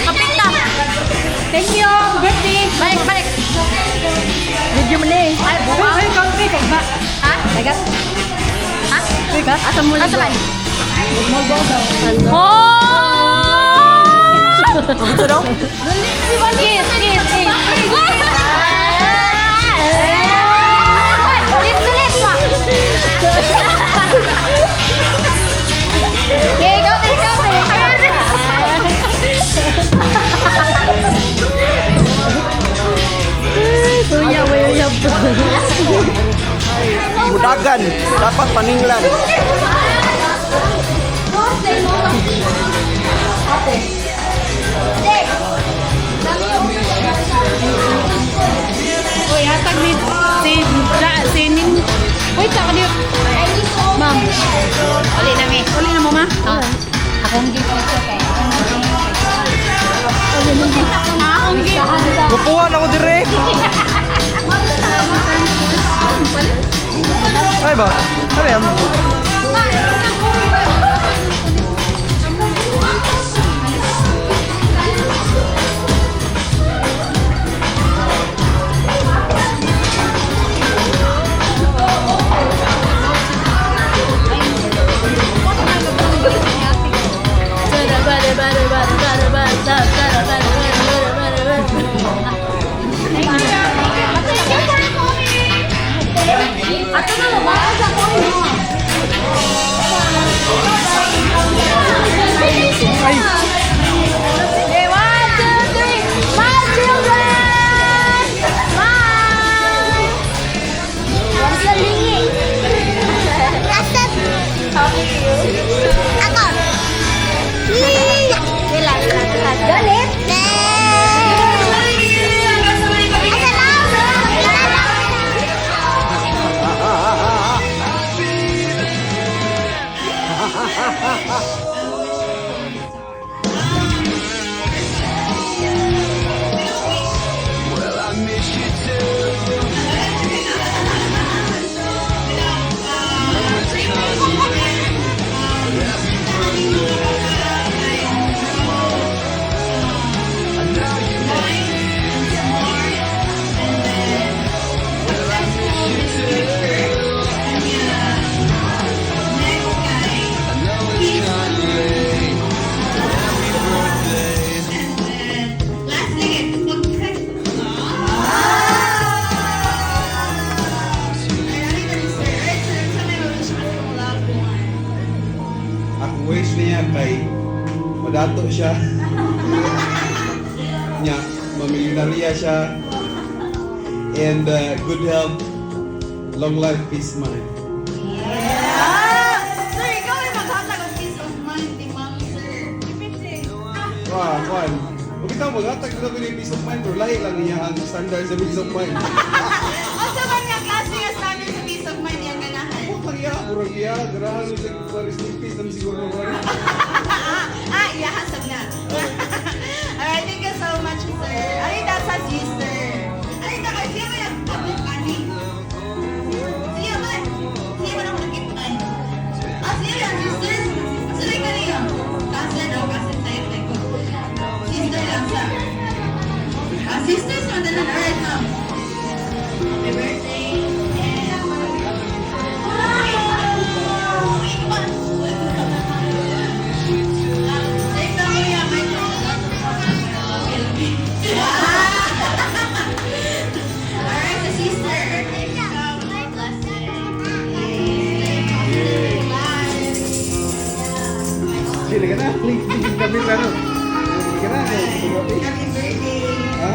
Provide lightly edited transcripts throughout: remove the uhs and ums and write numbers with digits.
Kapita. Thank you. Birthday. Balik, balik. Video mo na eh. Ay, buka. Uy, kape kay ba? Ha? Teka. Ha? Teka, asa mo Asa man? Oh! Gusto daw? Kiss, kiss, kiss. Lips to lips pa. Okay, go, go, go. Kuya, wayo yab. Mudagan, dapat paninglan. Uy, hatag ni si ja, si Nin. Wait, sa kaniyo. Ma'am. Uli na mi. Uli na mo, ma. Ah, akong gift ito kay. Akong gift. Kukuha na ko dire. Ay ba? Ano yan? Ato na mo ba? Sa ko mo. Okay, one, two, three. My children! Bye! Nasa lingi. Nasa... Ako. Galit. Ako wish niya kay madato siya. Nya, mamilyonarya siya. And good health, long life, peace mind. Sir, ikaw ay maghatag og peace of mind ni ma'am, sir. Wah, kwan. Huwag kita maghatag na ko ni peace of mind, pero lahi lang niya ang standard sa peace of mind. Asa man nga klase nga standard sa peace of mind iyang ganahan? Huwag lang iya, murag iya, ganahan mo siya sa rest in peace naman siguro. Ah, iyahasag na. Alright, thank you so much, sir. Ay, that's a sister. Ay, ta kay siya ba nagtabok ani? Siya ba? Siya ba nang nakita ay? Ah, siya lang sister. Sila ka niya. Cousin daw, cousin type like ko. Sister lang sa. Ah, sisters man tanan. Alright, ma'am. Happy birthday. Alright, the sister. Sige ka na, please, please, kami na no. Sige ka na, eh, photography. Happy birthday. Ha?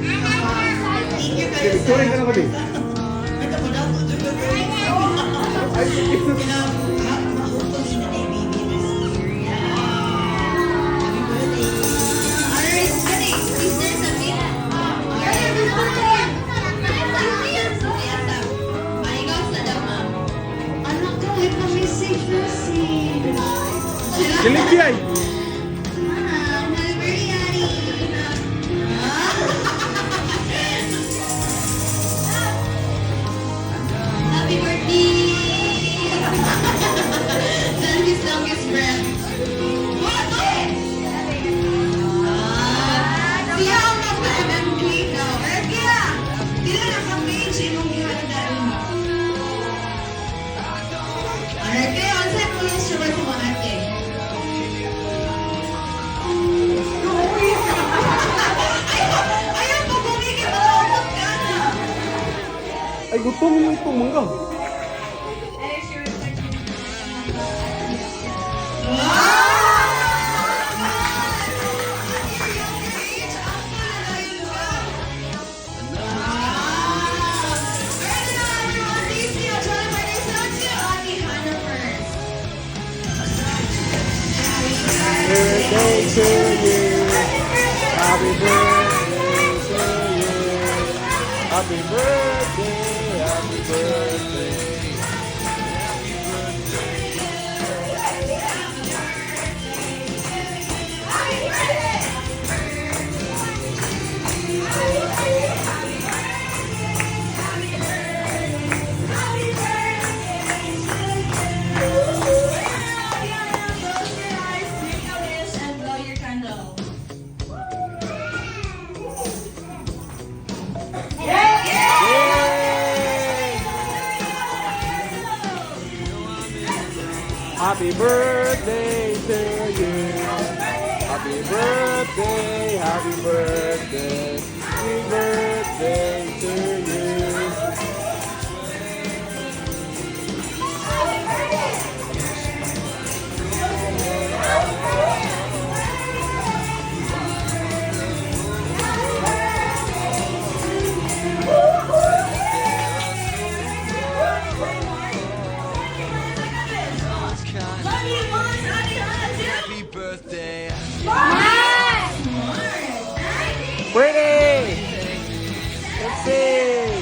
Thank you Sige, Victoria ka na ba, di? Alright, gani, sister sa team. Alright, Ikaw sa daw, ma'am. Anak ko, may pa-message na si... Kilig ay! Ma'am, happy birthday, Ari. Happy birthday! Sandy's longest friend. What? Ah! Ay, gutom mo itong mangga. Birthday to you. Happy birthday to you. Happy birthday, happy birthday. Close your eyes, make a wish, and blow your candle. Yay! Happy birthday to you. Happy birthday, happy birthday, happy birthday to you. Love you, Mom. Ate Hannah, too. Happy birthday. Pretty! Let's see!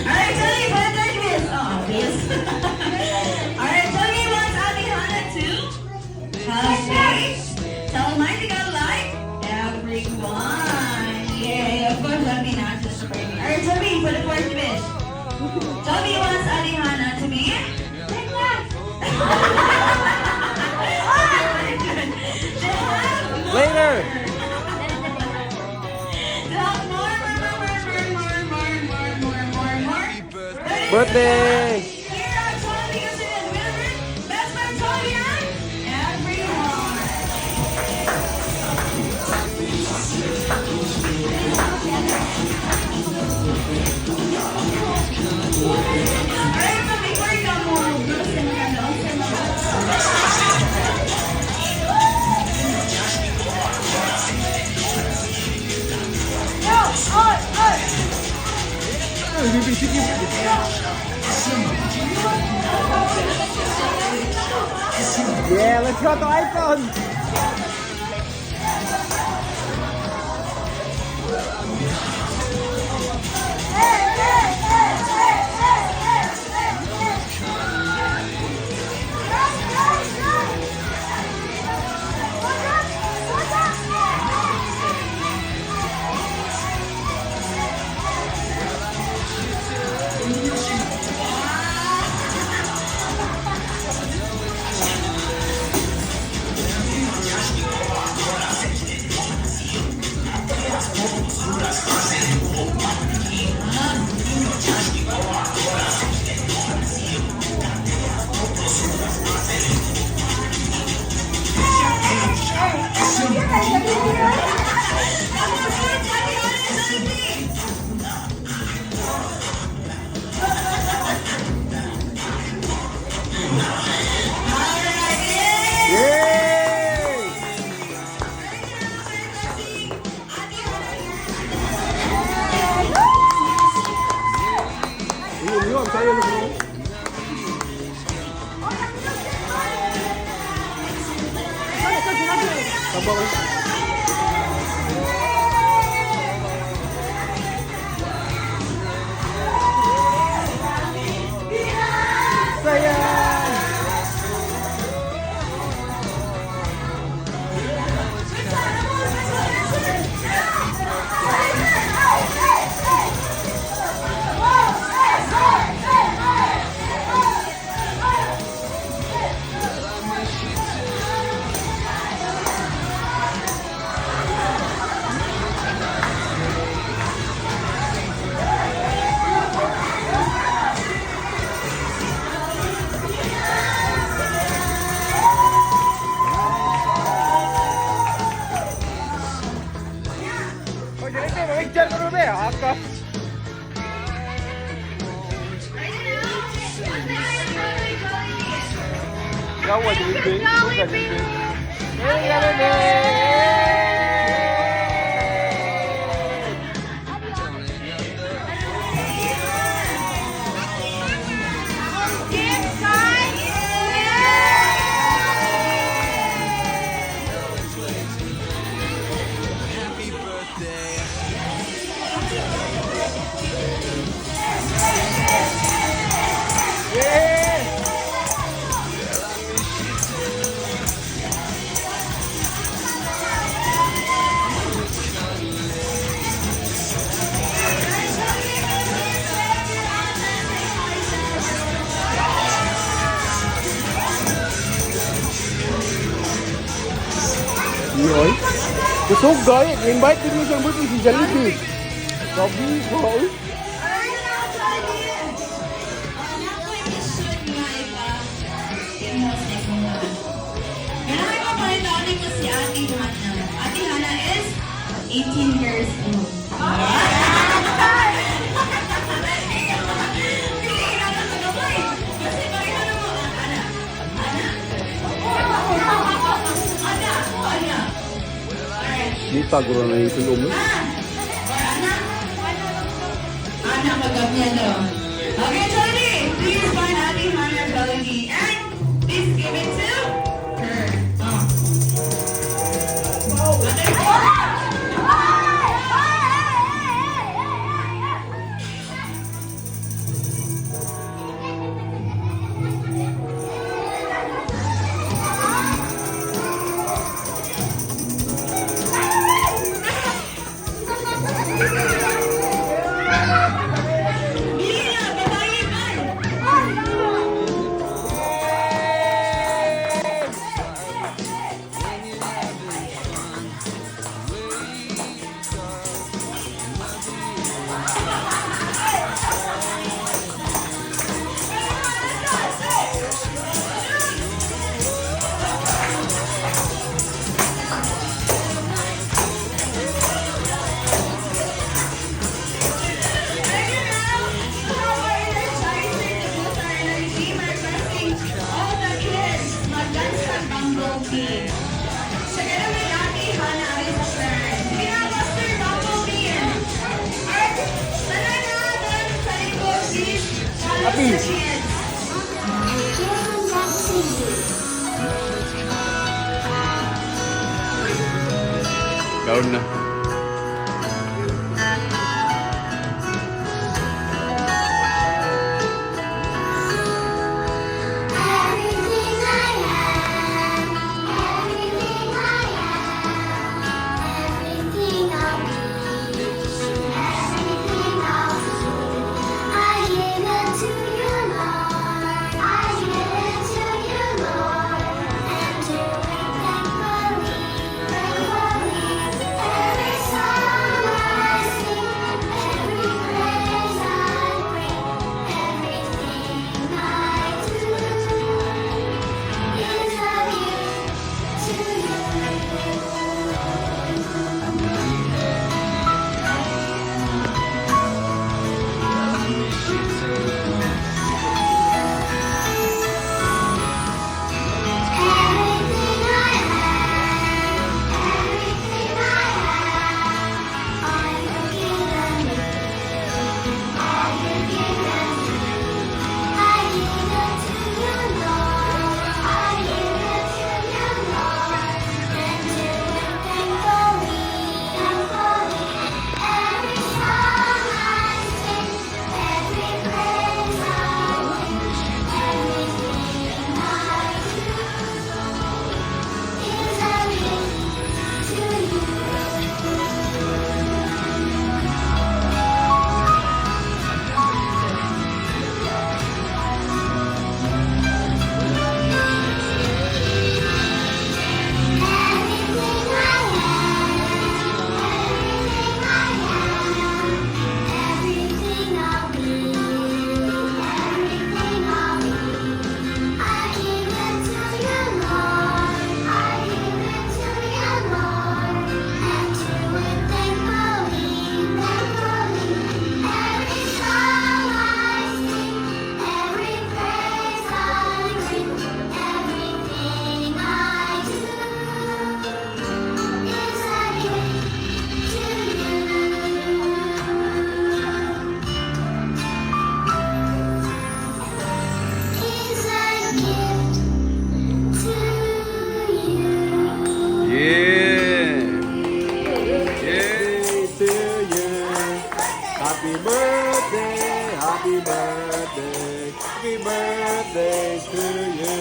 Alright, Joey, for the third miss. Oh, miss. Alright, Joey wants Ate Hannah to have faith. Tell Almighty God like everyone. Yay, of course, that'll be not just for me. Alright, Joey, for the fourth wish. Joey wants Ate Hannah to be... To have Later! To have more, more, more, more, more, more, more, more, more, more. Birthday! Here at Jollibee Kasunod, Wilbert, best friend Jollibee and everyone. Alright, so before you go, move, go sa mga Yeah, let's go to Icon! Picture ko na ba? Aka. Gawa, Jollibee. Jollibee. Hey, Jollibee! Gift card. Yeah! Yoy. Kusog guy, invite din mo siyang birthday si Jollibee. Sabi ko, oy. Alright, now, Jollibee. Nakoy mission nga iba. Imo sa imo. Ganun ko pangitaon ko si Ate Hana. Ate Hana is 18 years old. Kasi pareho na mo, Ana. Ana. Ana, Ana. Alright. Di tagro na yung tulong mo. Ana. Ana, magabnya no. Okay, Jollibee, please find Ate Hana Jollibee and please give it to her. Oh. Bili na, babae man. Ready now? To have our energizer to boost our energy, we're requesting all the kids mag-dance sa Bumblebee. Together with Ate Hana is turn. Sige na, Buster Bumblebee. Alright, tara na, doon sa likod, please. Follow Abi. sa kids. Kaon na. Everything I am, everything I am, everything I'll be, everything I'll do. I give it to you, Lord. I give it to you, Lord, and do it thankfully, thankfully. Happy birthday, happy birthday, happy birthday to you.